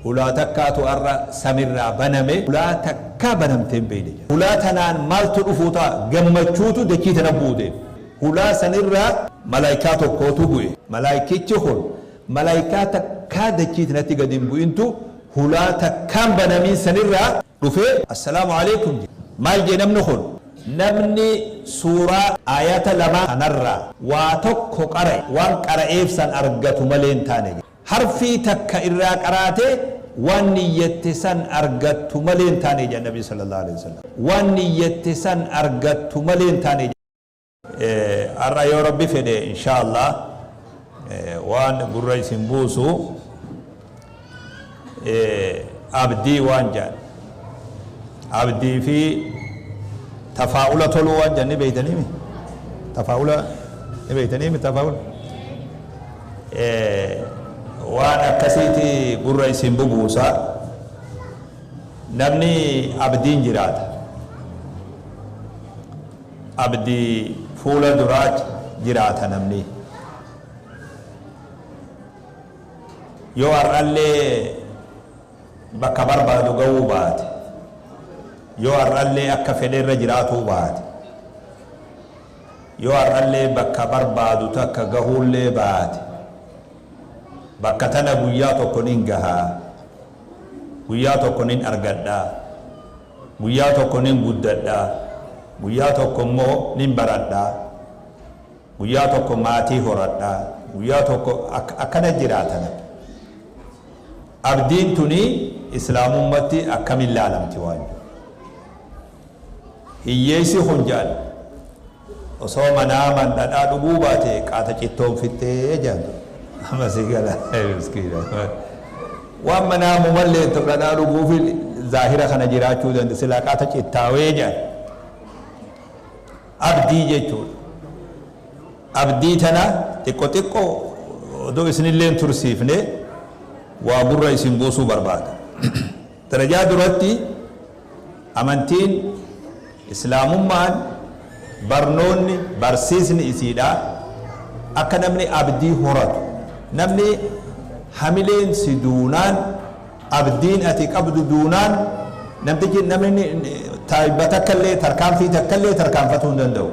Hulaa takkaatu arra samirraa baname, hulaa takkaa banamtee hin beeyne jedhan. Hulaa tanaan maaltu dhufuu ta'a? Gammachuutu dachii tana bu'uu deema. Hulaa sanirraa malaaykaa tokkootu bu'e. Malaaykichi kun malaaykaa takkaa dachii tanatti gad hin bu'intu hulaa takkaan banamiin sanirraa dhufee Assalaamu Aleykum jedhe. Maal jedhe namni kun? Namni suuraa aayata lamaan kanarraa waa tokko qara'e waan qara'eef san argatu malee hin taane jedhe. Harfii takka irraa qaraatee waan niyyatte san argattu malee hin taane jedhan Nabiin sallallaahu aleyhi wa sallam. Waan niyyatte san argattu malee hin taane. Har'a yoo Rabbi fedhe inshaa Allah waan gurra isin buusu abdii waan jedhan abdii fi tafaa'ula toluu waan jedhan ni beeytaniimi tafaa'ula ni beeytaniimi tafaa'ula Waan akkasiiti gurra isin bubuusa. Namni abdiin jiraata. Abdii fuula duraa jiraata namni. Yoo har'allee bakka barbaadu ga'uu baate, yoo har'allee akka fedhe irra jiraatuu baate, Yoo har'allee bakka barbaadu takka gahuullee baate, bakka tana guyyaa tokko nin gaha, guyyaa tokko nin argadha, guyyaa tokko nin guddadha, guyyaa tokko immoo nin baradha, guyyaa tokko maatii horadha, guyyaa tokko akkana jiraata namni. Abdiin tuni Islaamummatti akkamiin laalamti waan jedhu. Hiyyeessi kun jedhan osoo manaaman dhadhaa dhuguu baate qaata cittoon fixxee jedhan. Amma sii gala miskiina. Waan manaamu mallee dhadhaa dhuguufi zaahira kana jiraachuu danda'a silaa qaata cittaawee jedhan. Abdii jechuudha. Abdii tana xiqqo xiqqo odoo isinillee hin tursiifne waa gurra isin buusuu barbaada. Darajaa duratti Amantiin Islaamummaan barnoonni, barsiisni isiidhaa akka namni abdii horatu, namni hamileen si duunaan, abdiin ati qabdu duunaan namtichi namni taayba takkallee tarkaanfii takkallee tarkaanfatuu hin danda'u.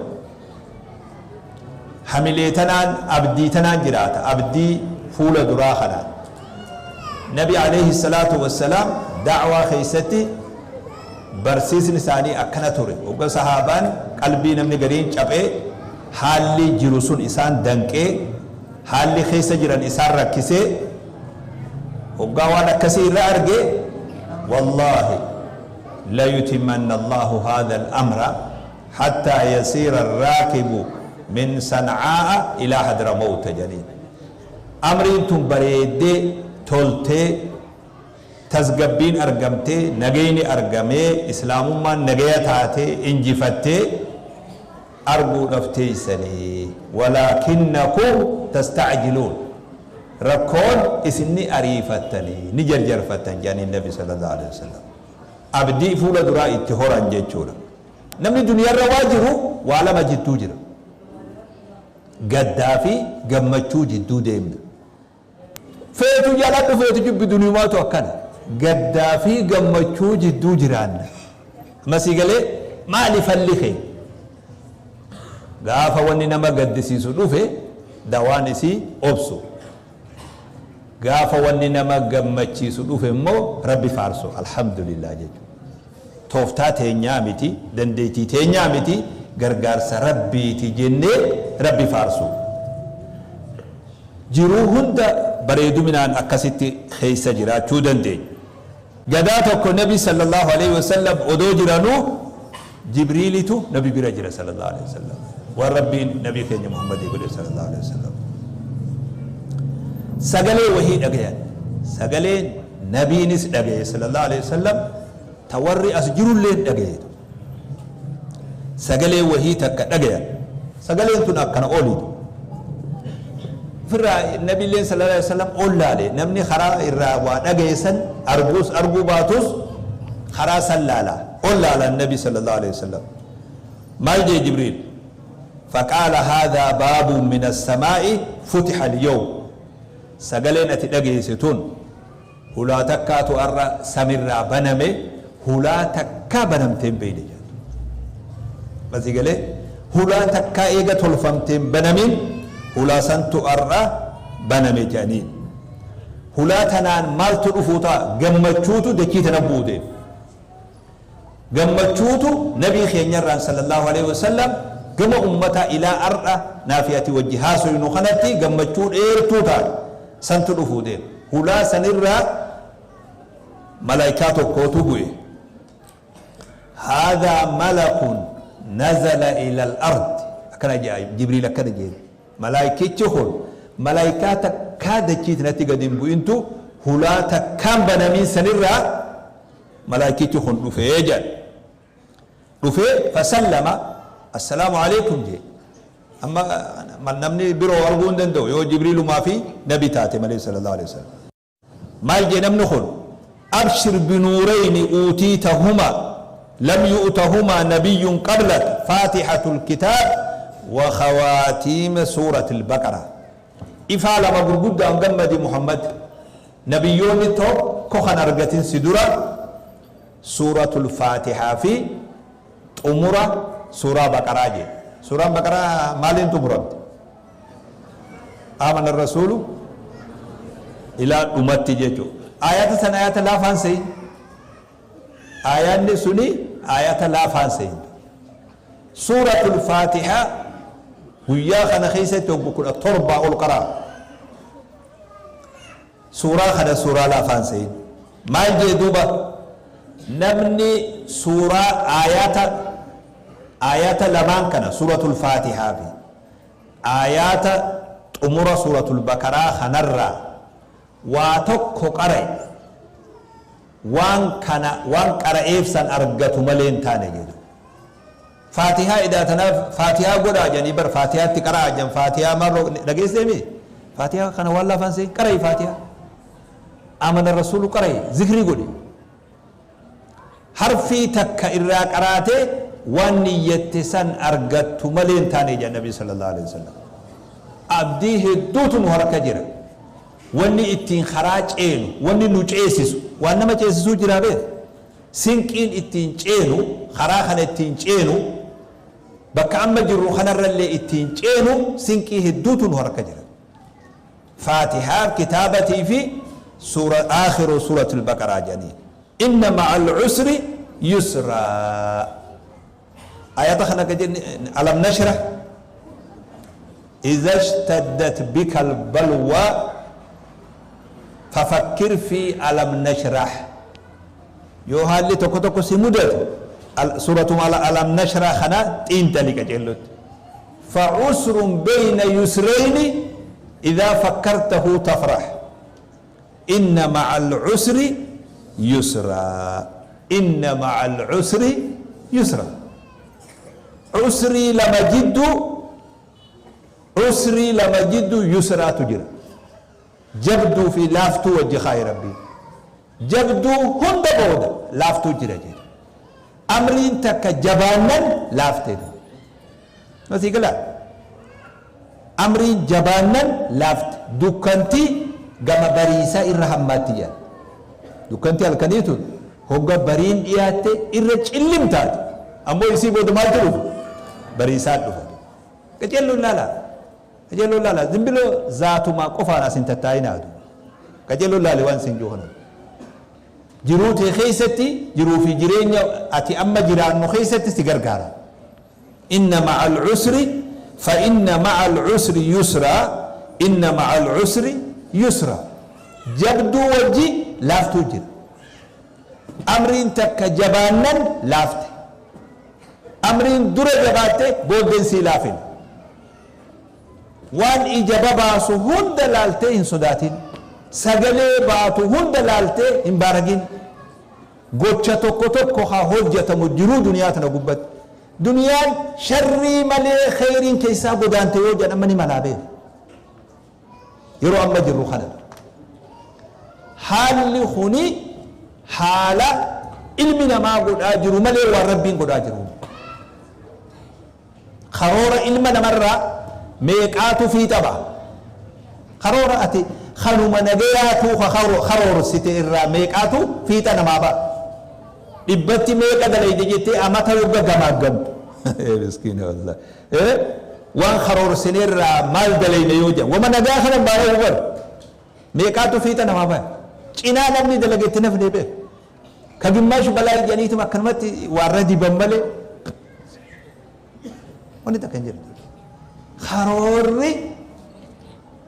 Hamilee tanaan abdii tanaan jiraata. Abdii fuula duraa kanaan. Nabi alayhi salaatu wassalaam da'waa keessatti barsiisni isaanii akkana ture. Hogga sahaabaan qalbii namni gariin caphee haalli jiru sun isaan danqee haalli keessa jiran isaan rakkisee hoggaa waan akkasii irra arge wallaahi layutimmanna Allahu haadha al-amra hattaa yasiira arraakibu min san'aa'a ilaa hadramawta jedhaniin. Amriin tun bareeddee, toltee, tasgabbiin argamtee, nagayni argamee, islaamummaan nagaya taatee, injifattee arguudhaf teeysanii. Walaakinnakum tasta'jiluun. Rakkoon isin ni ariifattanii, ni jarjarfattan jedhaniin Nabi sallallahu aleyhi wa sallam. Abdii fuula duraa itti horan jechuudha. Namni duniyarra waa jiru waa lama jidduu jira. Gaddaa fi gammachuu jidduu deemna. Feetu jaladhu feetu jibbi duniyumaatu akkana. Gaddaa fi gammachuu jidduu jiraanna. Amma sii galee maali falli kee? Gaafa wanni nama gaddisiisu dhufe dawaan isii obsu. Gaafa wanni nama gammachiisu dhufe immoo Rabbi faarsu alhamdulillah jechuudha. Tooftaa teenyaa miti, dandeettii teenyaa miti, gargaarsa Rabbiiti jennee Rabbi faarsuu. Jiruu hunda bareeduminaan akkasitti keessa jiraachuu dandeenya. Gadaa tokko Nabi sallallahu aleyhi wa sallam odoo jiranuu Jibriilitu Nabi bira jira sallallahu aleyhi wa sallam. Waan Rabbiin Nabii keenya Muhammadii godhe sallallahu aleyhi wa sallam. Sagalee wahii dhagayan. Sagaleen Nabiinis dhagaye sallallahu aleyhi wa sallam ta warri as jirulleen dhagaye. Sagalee wahii takka dhagayan. Sagaleen tun akkana oli. Ofirraa Nabiilleen sallallahu alaihi wasallam ol laale. Namni karaa irraa waa dhagaye san arguus arguu baatus karaa san laala. Ol laala Nabi sallallahu alaihi wasallam. Maal jee Jibriil? Faqaala haadhaa baabun min as-samaa'i futiha al-yawm. Sagaleen ati dhageesse tun Hulaa takkaatu arra samirraa baname, hulaa takkaa banamtee hin beeyne jedhan. Masii galee hulaa takkaa eega tolfamtee hin banamin, hulaa santu arra baname jedhaniin. Hulaa tanaan maaltu dhufuu ta'a? Gammachuutu dachii tana bu'uu deema. Gammachuutu Nabii keenyarraan sallallaahu aleyhi wasallam gama ummataa ilaa ar'a naafi ati wajji haasoynu kanatti gammachuu dheertuu taate santu dhufuu deema. Hulaa sanirraa malaaykaa tokkootu bu'e. Haadhaa malakun nazala ilal ardi akkana je'a Jibriil akkana jeen. Malaaykichi kun malaaykaa takkaa dachii tanatti gad hin bu'intu hulaa takkaan banamiin sanirraa Malaaykichi kun dhufee jedhan. Dhufee fasallama, assalaamu aleykum jee. Amma namni biroo arguu hin danda'u yoo Jibriilumaa fi Nabi taate malee sallallahu alaihi wasallam. Maal jee namni kun? Abshir binuurayni uutiitahuma lam yu'tahumaa nabiyyun qablak, faatihatul kitaab wa khawaatiima suuratil baqara. Ifaa lama gurguddaan gammadi Muhammad. Nabiyyoonni tokko kan argatin si dura Suuratul Faatihaa fi xumura Suuraa Baqaraa jedhe. Suuraan Baqaraa maaliin xumuramte? Aamana Rasuulu ilaa dhumatti jechuudha. Aayata san aayata laafaan se'in. Aayaanni suni aayata laafaan se'in. Suuratul Faatihaa guyyaa kana keessatti hoggu 17 ol qara'a. Suuraa kana suuraa laafaa hin sehin. Maal jee duuba? Namni suuraa aayaata aayaata lamaan kana, suuratul faatihaa fi aayaata xumura suuratul bakaraa kanarraa waa tokko qara'e, waan kana waan qara'eef san argatu malee hin taane jee duuba. Faatihaa edaa tanaaf faatihaa godhaa jedhanii bar faatihaatti qara'aa jedhan. Faatihaa marroo dhageessee mi? Faatihaa kana waan laafaan seen qara'i. Faatihaa, amana rasuulu qara'i, zikrii godhi. Harfii takka irraa qaraatee waan niyyatte san argattu malee hin taane jedhan Nabii sallallahu alaihi wasallam. Abdii hedduutu nu harka jira. Wanni ittiin karaa ceenu, wanni nu ceesisu, waan nama ceesisuu jiraa beek. Sinqiin ittiin ceenu, karaa kana ittiin ceenu, bakka amma jirru kanarrallee ittiin ceenu sinqii hedduutu nu harka jira. Faatihaa kitaabatii fi suura aakhiru suuratul baqaraa jedhanii. Inna ma'al usri yusraa. Ayata kana akka jenne alam nashrah idha ishtaddat bika albalwa fafakkir fi alam nashrah. Yoo haalli tokko tokko si mudatu, suuratuma alam nashrah kana xiinxali qaceellotti. Fa usrun bayna yusrayni idha fakkartahu tafrah. Inna ma'al usri yusraa. Inna ma'al usri yusra. Usrii lama jidduu, usrii lama jidduu yusraatu jira. Jabduu fi laaftuu wajji kaaye Rabbiin. Jabduu hunda booda laaftuu jira jedhe. Amriin takka jabaannan laaftee. Masii galaa? Amriin jabaannan laafte. Dukkanti gama bariisaa irra hammaatti jedhan. Dukkanti halkanii tun hogga bariin dhiyaatte irra cillim taate. Ammoo isii booda maaltu dhufa? Bariisaan dhufa. Qaceelloon laalaa. Qaceelloon laalaa. Zimbiloo zaatumaa qofaan as hin tattaa'inaa. Qaceelloon laali waan isin jiru kana. Jiruu tee keessatti, jiruu fi jireenya ati amma jiraannu keessatti si gargaara. Inna ma'al usri fa inna ma'al usri yusraa, inna ma'al usri yusraa. Jabduu wajji laaftuu jira. Amriin takka jabaannan laafte. Amriin dura jabaatte booddeen sii laafin. Waan ija babaasu hunda laaltee hin sodaatin. Sagalee baatu hunda laaltee hin baaragin. Gocha tokko tokko haa hojjatamu jiruu duniyaa tana gubbatti. Duniyaan sharrii malee kheyriin keessaa godaante yoo jedhan amma ni malaa beeka. Yeroo amma jirru kana. Haalli kuni haala ilmi namaa godhaa jiru malee waan Rabbiin godhaa jiru. Karoora ilma namarraa meeqaatu fiixa ba'a? Karoora ati Kanuma nagayaatuu ka karoorsite irraa meeqaatu fiixa namaa ba'a? Dhibbatti meeqa dalayde jettee amata yogga gamaaggamtu. Miskiina wallahi. Waan karoorsine irraa maal dalayne yoo jedhan, wama nagaa kana baay'ee bar. Meeqaatu fiixa namaa ba'a? Cinaa namni dalage itti nafne beeku. Ka gimmaash balaa jedhaniituma akkanumatti waarra diban malee wanni takka hin jirtu. Karoorri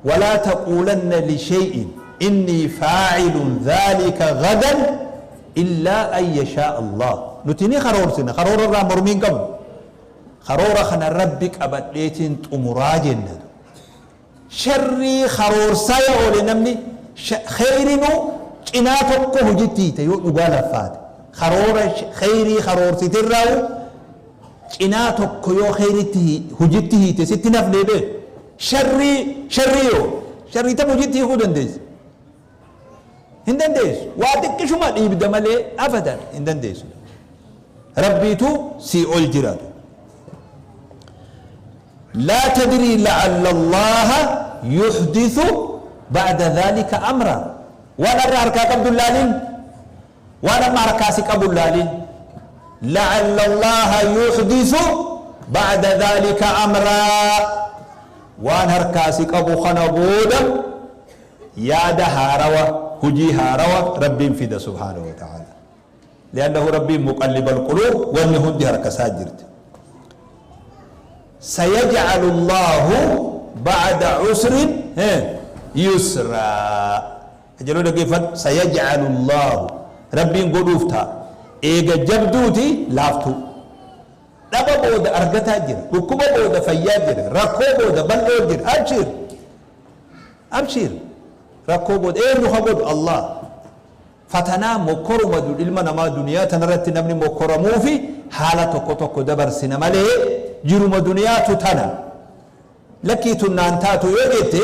walaa taquulanna lishay'in innii faa'ilun dhaalika gadan illaa an yashaa Allah. Nuti ni karoorsina, karoora irraa mormii hin qabnu. Karoora kana Rabbi qabadheetiin xumuraa jenna. Sharrii karoorsaa yoo oole namni kheyrinuu cinaa tokko hojitti hiite yoo dhugaa laffaate. Karoora kheyrii karoorsiterraawu cinaa tokko yoo kheyritti hojitti hiite sitti nafnee beeku. Sharrii sharrii yoo sharrii tam hojitti hiikuu dandeessa? Hin dandeessu. Waa xiqqishuma dhiibda malee abadan hin dandeessu. Rabbiitu sii ol jira. Laa tadrii la'alla Allaaha yuhdithu ba'da dhaalika amraa. Waan arra harkaa qabdu hin laalin, waan amma harkaa si qabu hin laalin. La'alla Allaaha yuhdithu ba'da dhaalika amraa. Waan harkaa si qabu kana booda yaada haarawa, hujii haarawa Rabbiin fida subhaanahu wa ta'aala. Li'annahu Rabbiin muqallibal quluub, wanni hundi harka isaa jirti. Sayaj'alu Allaahu ba'da usrin yusraa. Ajaloo dhaggeeffadhu. Sayaj'alu Allaahu, Rabbiin godhuuf ta'a. Eega jabduuti laaftuu. Dhaba booda argataa jira. Dhukkuba booda fayyaa jira. Rakkoo booda bal'oo jira. Abshir. Abshir. Rakkoo booda eenyu ka godhu? Allah. Fatanaa mokkoruma ilma namaa duniyaa tanarratti namni mokkoramuufi haala tokko tokko dabarsina malee jiruma duniyaatu tana. Lakkii tun naan taatu yoo jette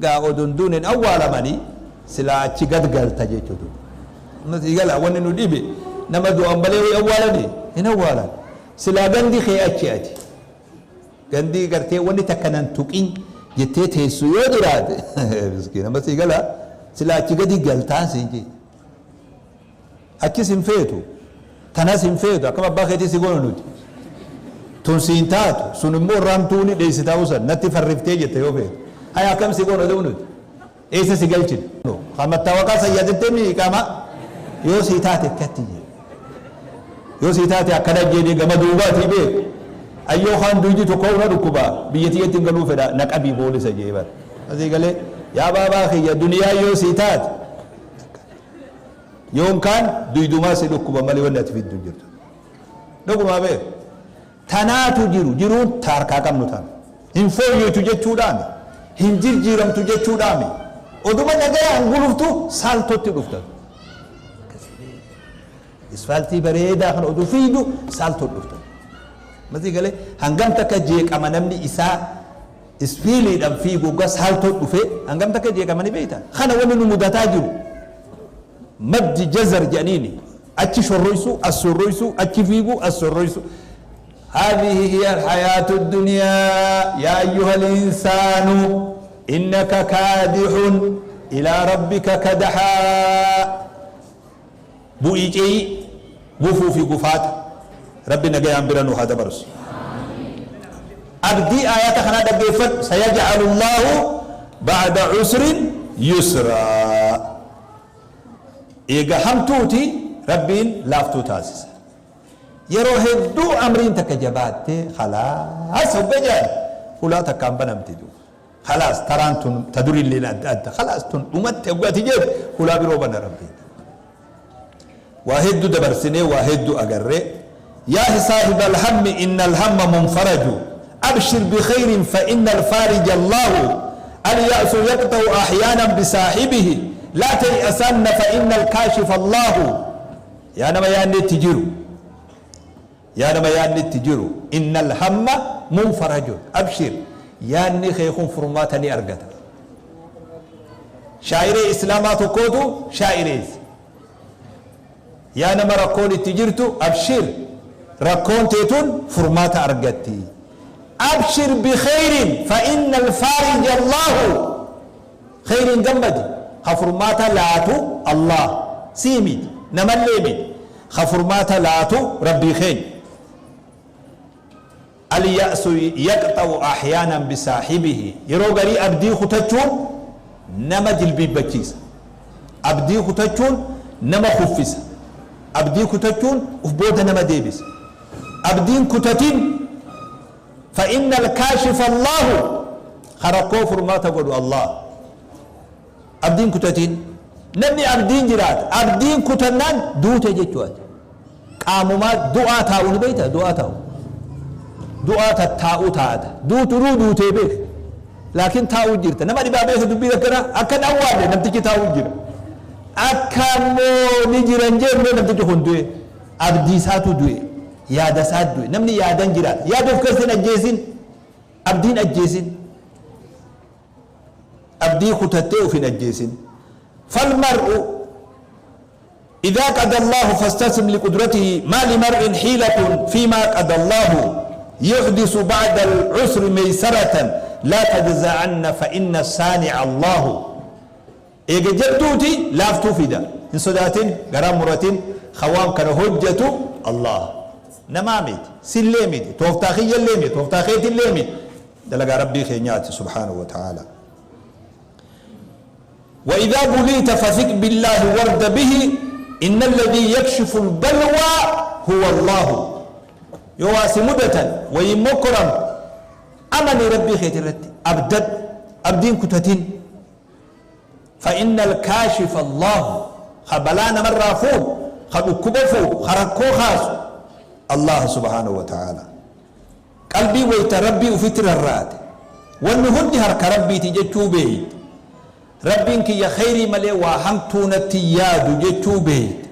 gaa odon duun hin awwaalamani silaa achi gad galta jechuutu. Amma sii gala wanni nu dhibe nama du'an malee way awwaalani hin awwaalan. Silaa gandi kee achi ati. Gandii gartee wanni takka nan tuqin jettee teessu yoo jiraate, miskiina, amma sii galaa, silaa achi gadi galtaan siin jee. Achis hin feetu, tanas hin feetu, akkam abbaa keetii si goona nuti? Tun siin taatu, sun immoo irraamtuu ni dheessitaa usan natti farriftee jette yoo feete. Haya, akkam si goona duub nuti? Eessa si galchina? Kan mattaawaqaa san yaadattee mi iqaamaa yoo sii taate akkatti jee. Yoo sii taate akkana jeedee gama duubaatii beeku. Ayyoo kaan duydi tokko na dhukkuba, biyya tiyyatti hin galuu fedha, na qabii boolisa jee bar. Asii galee yaa baabaa kiyya, duniyaa yoo sii taate yoon kaan duydumaa si dhukkuba malee wanni ati fiddu hin jirtu. Dhugumaa beeku. Tanaatu jiru, jiruun ta harkaa qabnu tana. Hin fooyyoytu jechuudhaami, hin jirjiiramtu jechuudhaami. Oduma nagayaan guluftu saaltotti dhufta. Isfaaltii bareedaa kana oduu fiiydu saaltoo dhufta. Masii galee hangam takka jeeqama namni isaa ispiiliidhaan fiigu hoggaa saaltoo dhufe hangam takka jeeqama ni beekta. Kana wanni nu mudataa jiru. Maddi jazar jedhaniini achi shorroysuu, as shorroysuu, achi fiiguu, as shorroysuu. Haadhihi hiya alhayaatu ddunyaa yaa ayyuha linsaanu innaka kaadihun ilaa rabbika kadahaa. Bu'ii ce'ii, gufuu fi gufaata. Rabbi nagayaan bira nu haa dabarsu. Abdii aayata kanaa dhaggeeffadhu. Sayaj'alu Allaahu ba'da usrin yusraa. Eega hamtuuti Rabbiin laaftuu taasisa. Yeroo hedduu amriin takka jabaattee khalaas hogga jedhan hulaa takkaan banamti duuba. Khalaas taraan tun ta durilleen adda adda, khalaas tun dhumatte hogga ati jette hulaa biroo bana Rabbiin. Waa heddu dabarsinee waa heddu agarree. Yaa saahiba alhammi inna alhamma munfaraju, abshir bikhayrin fa inna alfaarija Allahu, alya'su yaqta'u ahyaanan bisaahibihi, laa tay'asanna fa inna alkaashifa Allahu. Yaa nama yaadni itti jiru, yaa nama yaadni itti jiru, inna alhamma munfarajun, abshir, yaadni kee kun furmaata ni argata. Shaa'iree Islaamaa tokkootu shaa'ireesse. Yaa nama rakkoon itti jirtu, abshir, rakkoon tee tun furmaata argatti. Abshir bikhayrin fa inna alfaarija Allahu. Kheyriin gammadi. Ka furmaata laatu Allah. Sii miti. Namallee miti. Ka furmaata laatu Rabbii keenya. Al-ya'su yaqxa'u ahyaanan bisaahibihi. Yeroo garii abdii kutachuun nama jilbiibbachiisa. Abdii kutachuun nama kuffisa. Abdii kutachuun uf booda nama deebisa. Abdiin kutatin fa innal kaashifa Allaahu ka rakkoo furmaata godhu Allaah. Abdiin kutatin. Namni abdiin jiraata. Abdiin kutannaan duute jechuu ati. Qaamumaa du'aa taa'u ni beekta du'aa taa'u. Du'aa tattaa'u taata. Duutunuu duutee beek. Laakiin taa'uu jirta. Nama dhibaa beeka dubbiin akkana akka hin awwaalle namtichi taa'uu jira. Akka immoo ni jiran jenne namtichi kun du'e. Abdii isaatu du'e. Yaada isaa du'e. Namni yaadan jiraata. Yaada of keessa hin ajjeesin. Abdiin ajjeesin. Abdii kutattee of hin ajjeesin. Falmar'u Idhaa qada Allaahu fastaslim liqudratihi maa limar'in hiilatun fiimaa qada Allaahu yuhdisu ba'da al-usri meysaratan laa tajza'anna fa inna as-saani'a Allaahu. Eega jabduuti laaftuu fida. Hin sodaatin, garaa hin muratin, ka waan kana hojjatu Allaah. Namaa miti, sillee miti, tooftaa kiyyallee miti, tooftaa keetillee miti. Dalagaa Rabbii keenyaati subhaanahu wa ta'aalaa. Wa idhaa buliita fathiq billaahi warda bihi inna alladhii yakshifu albalwaa huwa Allaahu. Yoo waa si mudatan, wayiin mokkoramte, amani Rabbii keeti irratti, abdadhu, abdii hin kutatin. Fa inna alkaashifa Allaahu, ka balaa namarraa fuudhu, ka dhukkuba fuudhu, ka rakkoo kaasu Allaaha subhaanahu wa ta'aalaa. Qalbiin wayta Rabbii ufitti rarraate, wanni hundi harka Rabbiiti jechuu beeyte, Rabbiin kiyya kheyrii malee waa hamtuu natti hin yaadu jechuu beeyte,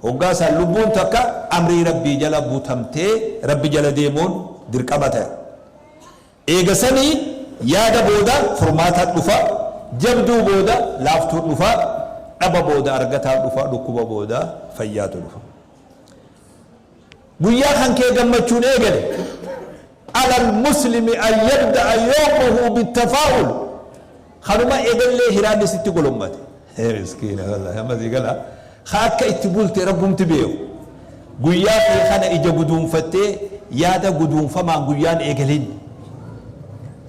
hoggaa san lubbuun takka amrii Rabbii jala butamtee Rabbi jala deemuun dirqama taya. Eega sanii yaada booda furmaata dhufa, jabduu booda laaftuu dhufa, dhaba booda argataa dhufa, dhukkuba booda fayyaatu dhufa. Guyyaa kan kee gammachuun eegali. Alal muslimi an yabda'a yawmahu bittafaa'ul. Kanuma eegallee hiraanni sitti golommate. Ee miskiina wallahi amma sii gala. Ka akka itti bulte Rabbumti beeku. Guyyaa kee kana ija guduunfattee yaada guduunfamaan guyyaan eegalin.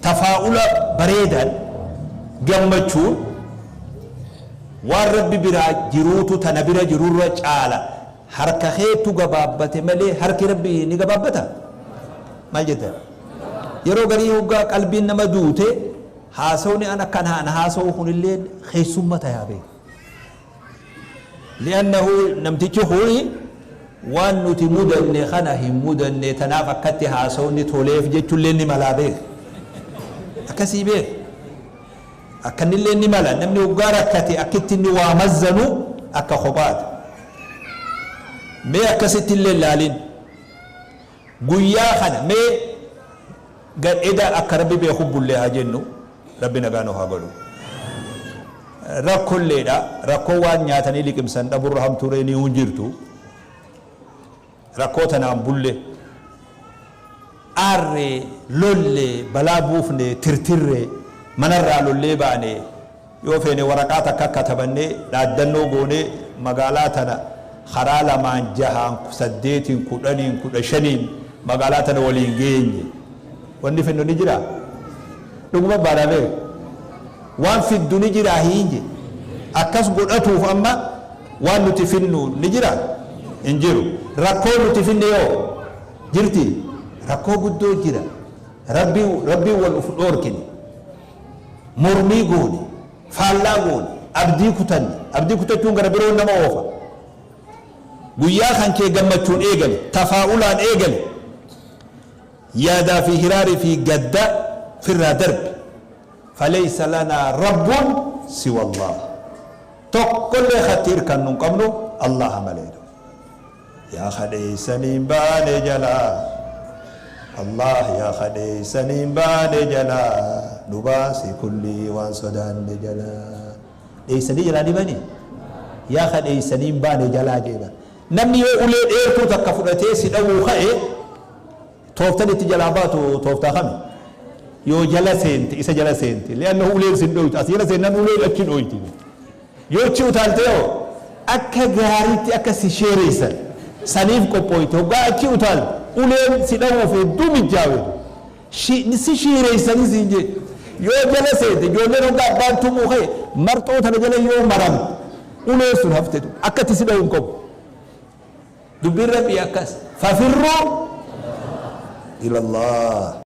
Tafaa'ula bareedaan gammachuun waan Rabbi biraa jiruutu tana bira jirurra caala. Harka keetu gabaabbate malee harki Rabbii ni gabaabbataa? Maal jettan? Yeroo garii hoggaa qalbiin nama duute haasawni an akkan an haasawu kunilleen keessumma tayaa beeka. Li'annahu namtichi kuni waan nuti mudanne kana hin mudanne tanaaf akkatti haasawni toleef jechulleen ni malaa beeka. Akkasii beeka. Akkanillee ni mala namni hoggaa rakkate akkitti inni waa mazzanu akka kophaati. Mee akkasitti illee hin laalin. Guyyaa kana mee eda akka Rabbi beeku bulle haa jennu Rabbi nagaa nu haa godhu. Rakkolleedha. Rakkoo waan nyaatanii liqimsan dhaburra hamtuuree ni hin jirtu. Rakkoo tanaan bulle. Aarre, lolle, balaa buufne, tirtirre, manarraa lollee baane, yoo feene waraqaa takka katabannee dhaaddannoo goonee magaalaa tana karaa lamaan, jahaan, saddeetiin, kudhaniin, 15n magaalaa tana waliin geenye. Wanni finnu ni jiraa? Dhuguma baanaa beeka. Waan fiddu ni jiraa hiin jedhe. Akkas godhatuuf amma waan nuti finnu ni jiraa? Hin jiru. Rakkoo nuti finne yoo? Jirti? Rakkoo guddoo jira. Rabbii Rabbiin wal uf dhoorkine. Mormii goone. Faallaa goone. Abdii kutanne. Abdii kutachuun gara biroon nama oofa. Guyyaa kan kee gammachuun eegali. Tafaa'ulaan eegali. Yaadaa fi hiraarii fi gadda firraa darbi. Faleysa lanaa rabbun siwallaah. Tokkollee ka itti hirkannu hin qabnu Allaaha malee. Yaa ka dheeysaniin baane jalaa Allaah yaa ka dheeysaniin baane jalaa Nu baasi kullii waan sodaanne jalaa Dheeysanii jalaa ni banii? Yaa ka dheeysaniin baane jalaa jee bar. Namni yoo ulee dheertuu takka fudhatee si dhawuu ka'e tooftan itti jalaa baatu tooftaa kami? Yoo jala seente isa jala seente. Li'annahu uleen sin dhoytu. As jala seennan uleen achi dhoyti. Yoo achi utaalte hoo akka gaariitti akka si sheereysan saniif qophooyte. Hoggaa achi utaalte uleen si dhawuuf hedduu mijjaawe. Si shiireysanii siin jee. Yoo jala seente ijoolleen hoggaa abbaan tumuu ka'e marxoo tana jala yoo maramte uleen sun hafte akka itti si dhawu hin qabu. Dubbiin Rabbii akkas. Fafirruu ilallah.